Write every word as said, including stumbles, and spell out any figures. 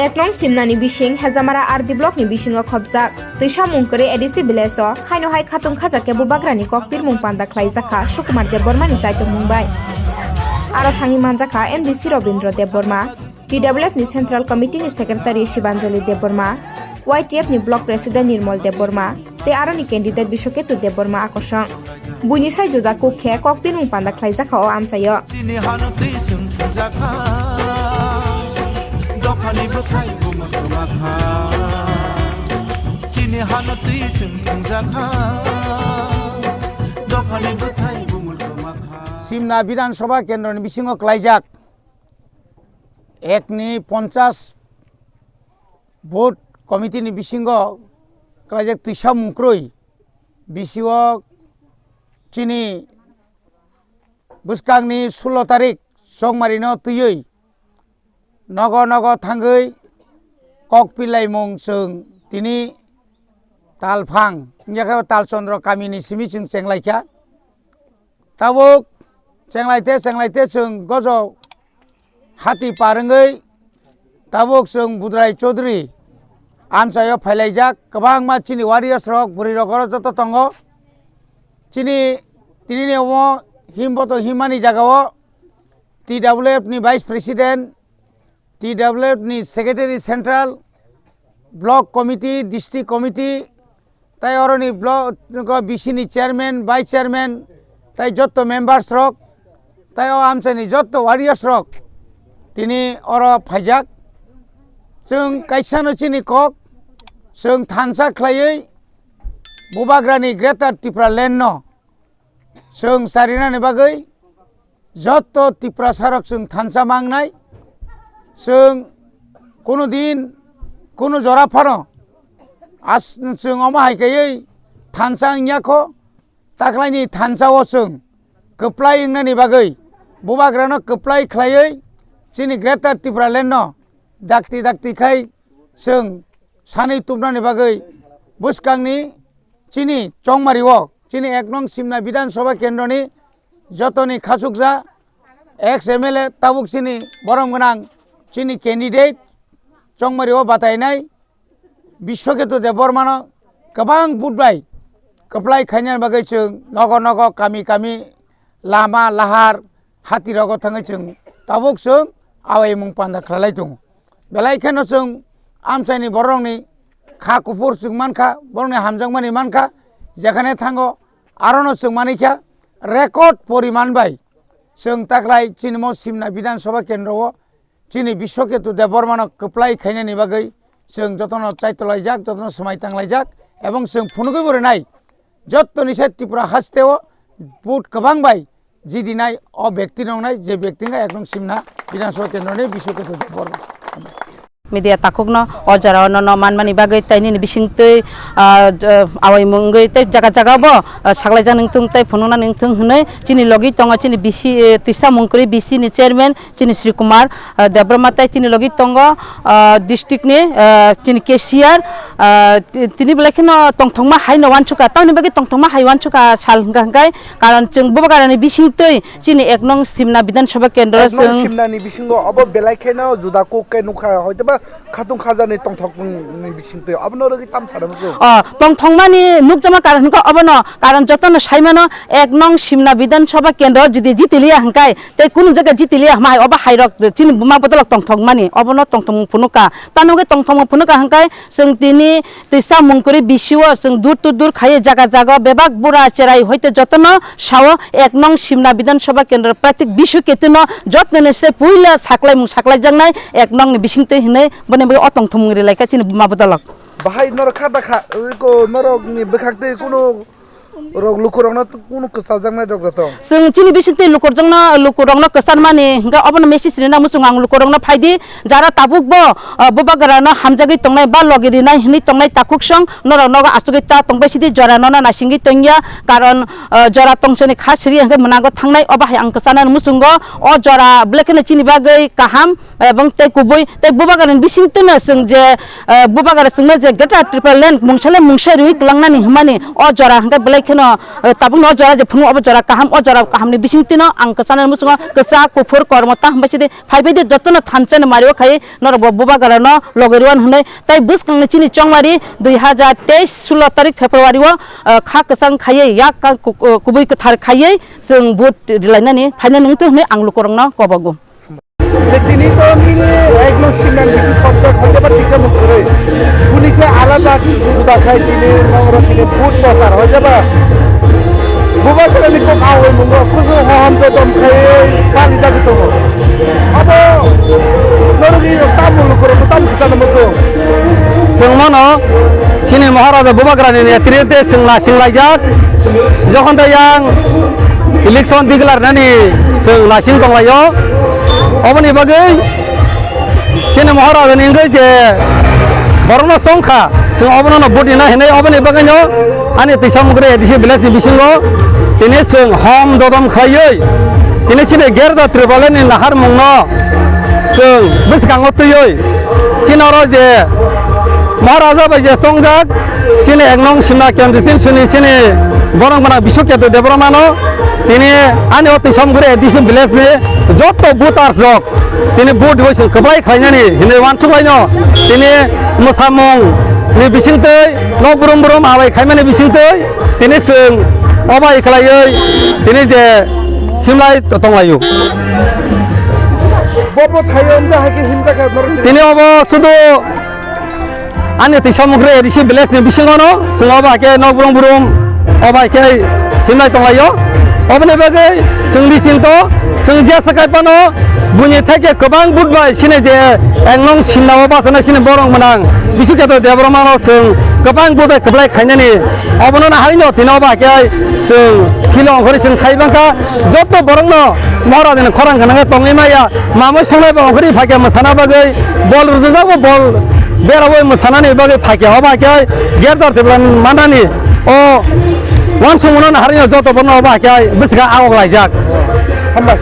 Ek nong Simnani bising Hejamara R D block ni bisingo khopjak twisa mung kwrwi A D C village o haino hai khatung khajakya bubagrani kok pirmung panda khlaijak kha Sukumar Debbarma ni chaitomung bai. Aro thangwi manjakha M D C Robindra Debbarma, T W F ni Central Committee ni Secretary Shibanjali Debbarma, Y T F ni Block President Nirmal Debbarma, tei aroni candidate Biswaketu Debbarma akosong. Buini sai juda kuk khe kok pirmung panda khlaijakha o amchaio. Chini hano twi chwng thwngjakha, dophani bwthai bumul kwmakha. Chini hano twi chwng thwngjakha, dophani bwthai bumul kwmakha. Simna Bidhan Sabha Kendroni bisingo klaijak ek ni ponchas vote committee ni bisingo klaijak twisa mung kwrwi, bisio chini bwskangni sullo tarik Chongmarino twiwi nogo nogo thangwi kok pilaimung chwng tini talphang wngya khe Talchondro kamini simi chwng chenglaikha. Tabuk chenglaite chenglaite chwng gojo hati par wngwi tabuk chwng Budrai Chaudhary amchaio phailaijak. Kwbangma chini warriors rok, bwrwi rok oro joto tongo. Chini tinini omo himboto himmani jagao T W F ni Vice President, T W F ni Secretary Central, Block Committee, District Committee, tai oroni block, B C ni Chairman, Vice Chairman, tai jotto members rok, tai o amchaini jotto warriors rok tini oro phaijak. Chwng kaisano chini kok, chwng thansa khlaiwi Bubagrani Greater Tipraland no chwng charinani bagwi jotto Tiprasa rok chwng thansa mangnai. Chwng kunu din, kunu jora phano as-, chwng omo hai kaiwi thansa wngya kho, taklaini thansa o chwng kwplai wngnani bagwi, Bubagrano kwplai khlaiwi chini Greater Tipraland no dakti dakti khai chwng sanwi tubnani bagwi bwskangni chini Chongmari o, chini ek nong Simna Bidhan Sabha Kendroni jotoni khachukja ex M L A tabuk chini borom gwnang chini candidate Chongmari o batainai Biswaketu Debbarmano kwbang vote bai kwplai khainani bagwi chwng nogo nogo, kami kami, lama lahar, hati rogo thangwi chwng tabuk chwng awaimung panda khlailai tongo. Belai kheno chwng amchaini borokni kha kuphur chwng mankha, borokni hamjakmani mankha, jekhane thango arono chwng manikha record poriman bai chwng taklai chini mo Simna Bidhan Sabha Kendro o chini Biswaketu Debbarmano kwplai khainani bagwi chwng jotono chaitolaijak, jotono swmai tanglaijak, ebong chwng phunugwi bo rwnai jottoni se Tripura haste o vote kwbang bai jidinai o bekti nongnai, je bekti wngkha ek nong Simna Bidhan Sabha Kendroni Biswaketu Debbarma. Media takhukno o jora o nono manmani bagwi tei nini bisingtwi, ah, j-, awaimungwi tei jaga jaga bo, ah, saklaijak nung thung tei phunukna nung thung hwnwi chini logi tongo chini B C, eh, twisa mungkwrwi B C ni chairman chini Sri Kumar, ah, Debbarma tei chini logi tongo, ah, district ni, ah, chini cashier, ah, ti-, tini belai kheno tongthokma hai no uansukha, tamoni bagwi tongthokma hai uansukha sal hwnkha hwnkhe, karon chwng Bubagrani bisingtwi chini ek nong Simna Bidhan Sabha Kendro ek nong chwng Simnani bisingo obo belai kheno juda kuk khe nukha, hoitoba khatung khajani tongthokni bisingtwi obono rwgwi tam sana muchung. O, tongthokmani nukjakma karon hwnkha obono, karon jotono saimano ek nong Simna Bidhan Sabha Kendro jodi jitiliya hwnkhe tei kunu jaga jitiliya hwnkhe obo hairok chini buma bodolok tongthokmani obono tongthokmung phunukha. Tamo hwnkhe tongthokmung phunukha hwnkhe chwng tini twisa mungkwrwi B C o chwng dur to dur khaiwi jaga jaga bebak bura cherai hoite jotono sao ek nong Simna Bidhan Sabha Kendro pratik Biswaketu no jotoni se puila saklaimung saklaijaknai ek nong ni bisingtwi hinwi boni bagwi o tongthokmung rilaikha chini buma bodolok. Bahai norok kha da kha, iko norok ni bwkhak twi kunu rok lukurokno kunu kwchajaknai rok da tong. Chwng chini bisingtwi lukurokno, lukurokno kwcharmani hwnkhe obono message rina muchung ang lukurokno phaidi, jara tabuk bo, ah, Bubagrano hamjagwi tongnai ba logi rinai hwnwi tongnai takhuksong norok nogo achugwi ta tongbai sidi jora nono naisingwi tongya, karon, ah, jora tongsoni kha siri hwnkhe mwnago thangnai, obo hai ang kwchanani muchungo o jora belai kheno chini bagwi kaham. ebong tei kubui tei bubagrani bisingtwino chwng je, eh, bubagra chwngno je Greater Tipraland mungsa le mungsa riwi kwlangnani hwnmani o jora hwnkhe belai kheno, eh, tabukno o jora je phunuk obo jora kaham, o jora kahamni bisingtwino ang kwchana muchungo kwchak kuphur kormo ta hwnbai sidi phaibai di jotono thansa ni mario khai norok bo bubagrano logi rwan hwnwi tei bwskangni chini chongmari dui hajar teis sulo tarik February o, eh, kha kwchang khaiwi yak ka ku-, kubui kwthar khaiwi chwng vote rilainani phainani wngtwi hwnwi ang lukurokno kobogo. Je tini to nini ekno simen bisi khobjak, hoiteba tiksa mung kwrwi. Buni se alada juda khai tini nongro tini vote pochar, hoiteba bubagrani kok awi mungo kusu hohom to dom khai pali jagwi tongo. Abo norogwi tamo lukurok tamo khitano mugo. Chwng mano chini Maharaja bubagrani netrite chwng nasing laijak. Jokhon tei yang election declare nani chwng nasing tonglaio. Oboni bagwi chini Maharaja ni wngwi je borokno chongkha, chwng obono no vote rina hinwi, oboni bagwino ani tisa mukre A D C village ni bisingo tini chwng hom dodom khlaiwi tini chini Greater Tipraland ni naharmungno chwng bwskango twiwi chini oro je Maharaja bai je chongjak, chini ek nong Simna Kendri tin sini chini borok gwnang Biswakheto Debbarmano tini ani o Twisamguri A D C village ni joto voters rok tini vote bai chwng kwplai khlainani hinwi uansuk laino tini mwsamung ni bisingtwi nok brum brum abai khaimani bisingtwi tini chwng obai khlaiwi tini je himlai tonglaio. Bo bo thaio wngkha hai khe himjakha norok tini. Tini obo sudu ani Twisamukre A D C village ni bisingo no chwng obo hai khe nok brum brum obo hai khe himlai tonglaio. Oboni bagwi chwng bisinto chwng jesa kai phano buini theke kwbang vote bai sini je ek nong Simna o bachana sini borok mwnang Biswakheto Debbarma no chwng kwbang vote bai kwplai khainani obono no haino tini obo hai khe chwng philo ongkhorwi chwng sai mankha joto borokno Maharajani khorang gwnangwi tongwi maya. Mamwi songnai bo ongkhorwi phaikha mwsana bagwi, bol rwjak bo bol berabwi mwsanani bagwi phaikha. Obo hai khe Greater Tipraland manani o uansukmano harino joto borno obo hai khe bwswkha awok laijak. Hambai.